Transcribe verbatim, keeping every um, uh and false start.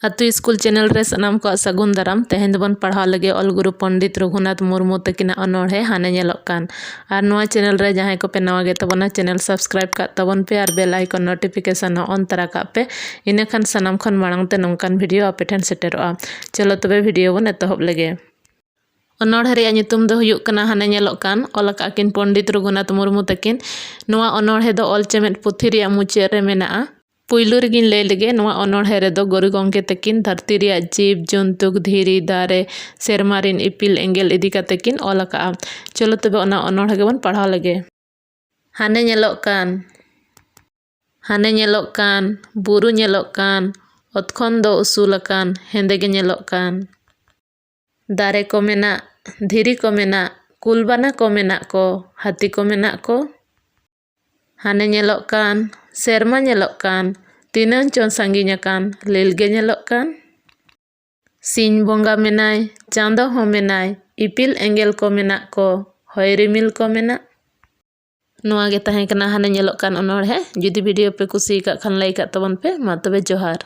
ᱟᱹᱛᱩ school channel ᱨᱮ ᱥᱟᱱᱟᱢ ᱠᱚᱣᱟᱜ ᱥᱟᱹᱜᱩᱱ ᱫᱟᱨᱟᱢ᱾ ᱛᱮᱦᱮᱧ ᱫᱚᱵᱚᱱ ᱯᱟᱲᱦᱟᱣ ᱞᱟᱹᱜᱤᱫ ᱚᱞ ᱜᱩᱨᱩ ᱯᱚᱱᱰᱤᱛ ᱨᱚᱜᱷᱩᱱᱟᱛᱷ ᱢᱩᱨᱢᱩ ᱛᱟᱹᱠᱤᱱᱟᱜ ᱚᱱᱚᱬᱦᱮ ᱦᱟᱱᱮ ᱧᱮᱞᱚᱜ ᱠᱟᱱ᱾ ᱟᱨ ᱱᱚᱣᱟ ᱪᱮᱱᱮᱞ ᱨᱮ ᱡᱟᱦᱟᱸᱭ ᱠᱚᱯᱮ ᱱᱟᱣᱟ ᱜᱮ ᱛᱟᱵᱚᱱᱟ, ᱪᱮᱱᱮᱞ ᱥᱟᱵᱥᱠᱨᱟᱭᱤᱵ ᱠᱟᱜ ᱛᱟᱵᱚᱱ ᱯᱮ ᱟᱨ ᱵᱮᱞ ᱟᱭᱠᱚᱱ ᱱᱳᱴᱤᱯᱷᱤᱠᱮᱥᱚᱱ ᱦᱚᱸ ᱚᱱ ᱛᱟᱨᱟ ᱠᱟᱜ ᱯᱮ᱾ ᱤᱱᱟᱹᱠᱷᱟᱱ ᱥᱟᱱᱟᱢ ᱠᱷᱚᱱ ᱢᱟᱲᱟᱝ ᱛᱮ ᱱᱚᱝᱠᱟᱱ ᱵᱷᱤᱰᱤᱭᱳ ᱟᱯᱮ ᱴᱷᱮᱱ ᱥᱮᱴᱮᱨᱚᱜᱼᱟ᱾ ᱪᱚᱞᱚ ᱛᱚᱵᱮ ᱵᱷᱤᱰᱤᱭᱳ ᱵᱚᱱ ᱮᱛᱚᱦᱚᱵ ᱞᱮᱜᱮ᱾ ᱚᱱᱚᱬᱦᱮ ᱨᱮᱭᱟᱜ ᱧᱩᱛᱩᱢ ᱫᱚ ᱦᱩᱭᱩᱜ ᱠᱟᱱᱟ ᱦᱟᱱᱮ ᱧᱮᱞᱚᱜ ᱠᱟᱱ᱾ ᱚᱞ ᱟᱠᱟᱫ ᱠᱤᱱ ᱯᱚᱱᱰᱤᱛ ᱨᱚᱜᱷᱩᱱᱟᱛᱷ ᱢᱩᱨᱢᱩ ᱛᱟᱹᱠᱤᱱ᱾ ᱱᱚᱣᱟ ᱚᱱᱚᱬᱦᱮ ᱫᱚ ᱚᱞ ᱪᱮᱢᱮᱫ ᱯᱩᱛᱷᱤ ᱨᱮᱭᱟᱜ ᱢᱩᱪᱟᱹᱫ ᱨᱮ ᱢᱮᱱᱟᱜᱼᱟ᱾ ᱯᱩᱭᱞᱩ ᱨᱮᱜᱤᱧ ᱞᱟᱹᱭ ᱞᱮᱜᱮ, ᱱᱚᱣᱟ ᱚᱱᱚᱬᱦᱮ ᱨᱮᱫᱚ ᱜᱩᱨᱩ ᱜᱚᱢᱠᱮ ᱛᱟᱹᱠᱤᱱ ᱫᱷᱟᱹᱨᱛᱤ ᱨᱮᱭᱟᱜ ᱡᱤᱵᱽ ᱡᱚᱱᱛᱩ, ᱫᱷᱤᱨᱤ, ᱫᱟᱨᱮ, ᱥᱮᱨᱢᱟ ᱨᱤᱱ ᱤᱯᱤᱞ ᱮᱸᱜᱮᱞ ᱤᱫᱤ ᱠᱟᱛᱮ ᱠᱤᱱ ᱚᱞ ᱟᱠᱟᱫᱼᱟ᱾ ᱪᱚᱞᱚ ᱛᱚᱵᱮ ᱚᱱᱟ ᱚᱱᱚᱬᱦᱮ ᱜᱮᱵᱚᱱ ᱯᱟᱲᱦᱟᱣ ᱞᱮᱜᱮ᱾ ᱦᱟᱱᱮ ᱧᱮᱞᱚᱜ ᱠᱟᱱ᱾ ᱦᱟᱱᱮ ᱧᱮᱞᱚᱜ ᱠᱟᱱ, ᱵᱩᱨᱩ ᱧᱮᱞᱚᱜ ᱠᱟᱱ, ᱚᱛ ᱠᱷᱚᱱ ᱫᱚ ᱩᱥᱩᱞ ᱟᱠᱟᱱ, ᱦᱮᱸᱫᱮ ᱜᱮ ᱧᱮᱞᱚᱜ ᱠᱟᱱ᱾ ᱫᱟᱨᱮ ᱠᱚ ᱢᱮᱱᱟᱜ, ᱫᱷᱤᱨᱤ ᱠᱚ ᱢᱮᱱᱟᱜ, ᱠᱩᱞᱵᱟᱱᱟ ᱠᱚ ᱢᱮᱱᱟᱜ ᱠᱚ, ᱦᱟᱹᱛᱤ ᱠᱚ ᱢᱮᱱᱟᱜ ᱠᱚ᱾ ᱦᱟᱱᱮ ᱧᱮᱞᱚᱜ ᱠᱟᱱ, ᱥᱮᱨᱢᱟ ᱧᱮᱞᱚᱜ ᱠᱟᱱ, ᱛᱤᱱᱟᱹᱝ ᱪᱚᱝ ᱥᱟᱺᱜᱤᱧ ᱟᱠᱟᱱ, ᱞᱤᱞ ᱜᱮ ᱧᱮᱞᱚᱜ ᱠᱟᱱ᱾ ᱥᱤᱧ ᱵᱚᱸᱜᱟ ᱢᱮᱱᱟᱭ, ᱪᱟᱸᱫᱚ ᱦᱚᱸ ᱢᱮᱱᱟᱭ, ᱤᱯᱤᱞ ᱮᱸᱜᱮᱞ ᱠᱚ ᱢᱮᱱᱟᱜ ᱠᱚ, ᱦᱚᱭ ᱨᱤᱢᱤᱞ ᱠᱚ ᱢᱮᱱᱟᱜ᱾ ᱱᱚᱣᱟ ᱜᱮ ᱛᱟᱦᱮᱸ ᱠᱟᱱᱟ ᱦᱟᱱᱮ ᱧᱮᱞᱚᱜ ᱠᱟᱱ ᱚᱱᱚᱬᱦᱮ᱾ ᱡᱩᱫᱤ ᱵᱷᱤᱰᱤᱭᱳ ᱯᱮ ᱠᱩᱥᱤ ᱟᱠᱟᱫ ᱠᱷᱟᱱ ᱞᱟᱭᱤᱠ ᱟᱜ ᱛᱟᱵᱚᱱ ᱯᱮ᱾ ᱢᱟ ᱛᱚᱵᱮ ᱡᱚᱦᱟᱨ᱾